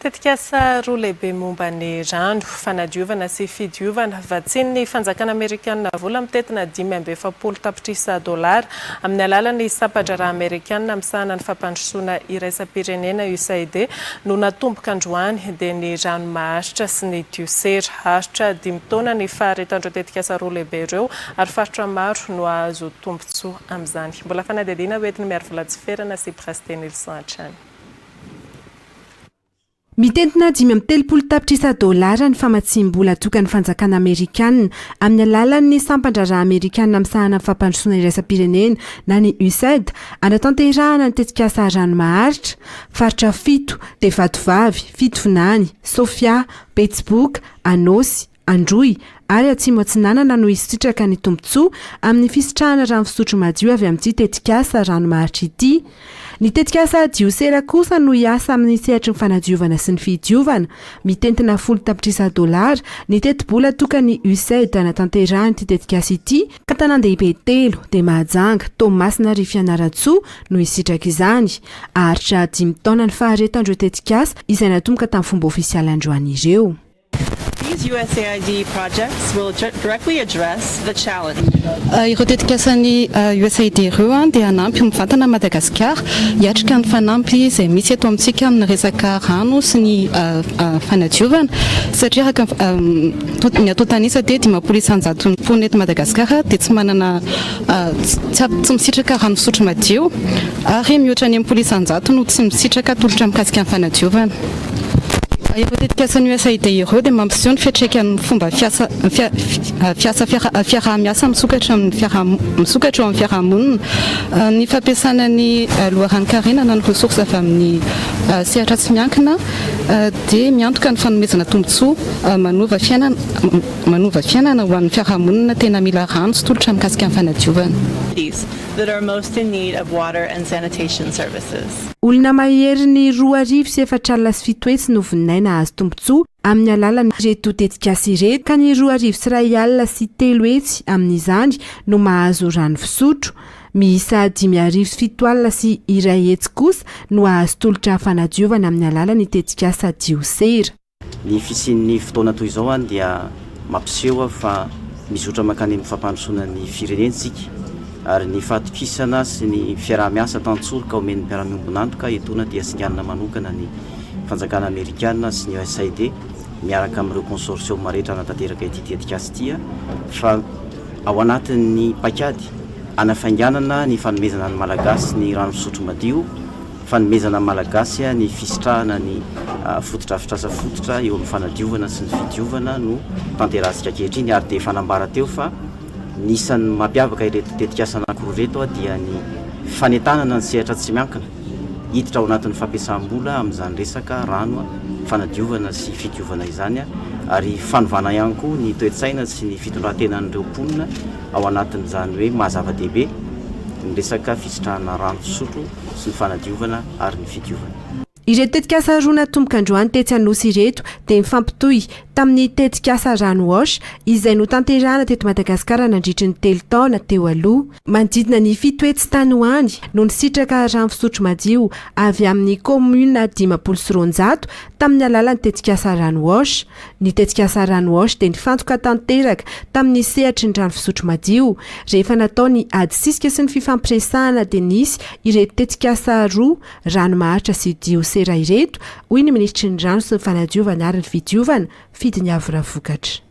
Tetikasa roa lehibe momba ny rano, fanadiovana sy fidiovana, vatsian'ny fanjakana amerikanina vola mitentina 45 tapitrisa dolara amin'ny alalan'ny sampan-draharaha amerikanina misahana ny fampandrosoana iraisam-pirenena, USAID, no natomboka androany, dia ny rano maharitra sy ny diosera. Haharitra dimy taona ny faharetan'ireo tetikasa roa lehibe ireo ary faritra maro no hahazo tombontsoa amin'izany. Mbola fanadihadiana hoentin'i Miarivola Tsiferana sy Braste Nilson hatrany. Mitentina 35 tapitrisa dolara ny famatsiam-bola atokan'ny fanjakana amerikanina amin'ny alalan'ny sampan-draharaha amerikanina misahana ny fampandrosoana iraisam-pirenena na ny USAID hanatanterahana ny tetikasa rano maharitra, faritra fito, dia Vatovavy, Fitovinany, Sofia, Betsiboka, Anôsy, Androy ary Atsimo Atsinanana no hisitraka ny tombontsoa amin'ny fisitrahana rano fisotro madio avy amin'ity tetikasa rano maharitra ity. Ny tetikasa Diosera kosa no hiasa amin'ny sehatry ny fanadiovana sy ny fidiovana. Mitentina folo tapitrisa dolara ny tetibola atokan'ny USAID hanatanterahana ity tetikasa ity, ka tanàn-dehibe telo, dia Mahajanga, Toamasina ary Fianarantsoa no hisitraka izany. Haharitra dimy taona ny faharetan'ireo tetikasa izay natomboka tamin'ny fomba ofisialy androany ireo. These USAID projects will directly address the challenge. Ireo tetikasan'ny USAID ireo dia hanampy mivantana an'i Madagasikara hiatrika ny fanamby izay misy eto amintsika amin'ny resaka rano sy ny fanadiovana satria araka ny antontan'isa dia 50 isan-jaton'ny mponina eto Madagasikara dia tsy manana tsy misitraka rano fisotro madio ary mihoatra ny 60 isan-jato no tsy misitraka tolotra mikasika ny fanadiovana. Ireo tetikasan'ny USAID ireo dia mampiseho ny fiantraikan'ny fomba fiasa fiasa fiaraha-miasa misokatra amin'ny fiaraha misokatra eo amin'ny fiarahamonina. Ny fampiasana ny loharanon-karena na ny ressources avy amin'ny sehatra tsy miankina dia miantoka ny fanomezana tombontsoa manova fiainana manova fiainana ho an'ny fiarahamonina tena mila rano sy tolotra mikasika ny fanadiovana. that are most in need of water and sanitation services. Olona maherin'ny 720 no vononaina hahazo tombontsoa amin'ny alalan'ireto tetikasa ireto ka ny 321 03 amin'izany no mahazo rano fisotro. Miisa 750 01 kosa no hahazo tolotra fanadiovana amin'ny alalan'ny tetikasa Diosera. Ny fisian'ny fotoana toy izao dia mampiseho fa mizotra mankany amin'ny fampandrosoana ny firenena isika ary ny fahatokisana sy ny fiaraha-miasa tantsoroka omen'ny mpiara-miombon'antoka etoana dia singanina manokana ny fanjakana amerikana sy ny USAID miaraka amin'ireo consortium rehetra hanatanteraka ity tetikasa ity fa ao anatin'ny paikady hanafainganana ny fanomezana ny Malagasy ny rano fisotro madio. Fanomezana ny Malagasy ny fisitrahana ny fotodrafitrasa fototra eo amin'ny fanadiovana sy ny fidiovana no tanterahantsika ankehitriny ary dia efa nambara teo fa ny isan'ny mampiavaka ireto tetikasa anankiroa ireto dia ny fanentanana ny sehatra tsy miankina hiditra ao anatin'ny fampiasam-bola amin'izany resaka rano fanadiovana sy fidiovana izany ary fanovana ihany koa ny toe-tsaina sy ny fitondran-tenan'ireo mponina ao anatin'izany hoe maha zava-dehibe ny resaka fisitrahana rano fisotro sy ny fanadiovana ary ny fidiovana. Ireto tetikasa roa natomboka androany tetsy Anosy ireto dia mifampitohy tamin'ny tetikasa Rano Wash izay notanterahana teto Madagasikara nandritry ny telo taona teo aloha. Manodidina ny 700 tany ho any no nisitraka rano fisotro madio avy amin'ny kaominina 250 tamin'ny alalan'ny tetikasa Rano Wash. Ny tetikasa Rano Wash dia nifantoka tanteraka tamin'ny sehatry ny rano fisotro madio. Rehefa natao ny ady sisika sy ny fifampiresahana dia nisy ireto tetikasa roa, rano maharitra sy diosera ireto, hoy ny minisitry ny rano sy ny fanadiovana ary ny fidiovana, Fidiniavo Ravokatra.